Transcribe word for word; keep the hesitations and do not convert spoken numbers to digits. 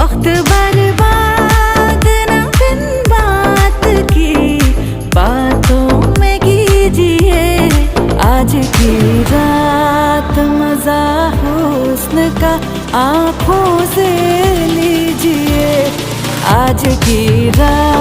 वक्त बर्बाद ना बिन बात की बातों में कीजिए। आज की रात मजा हुस्न का आंखों से लीजिए। आज की रात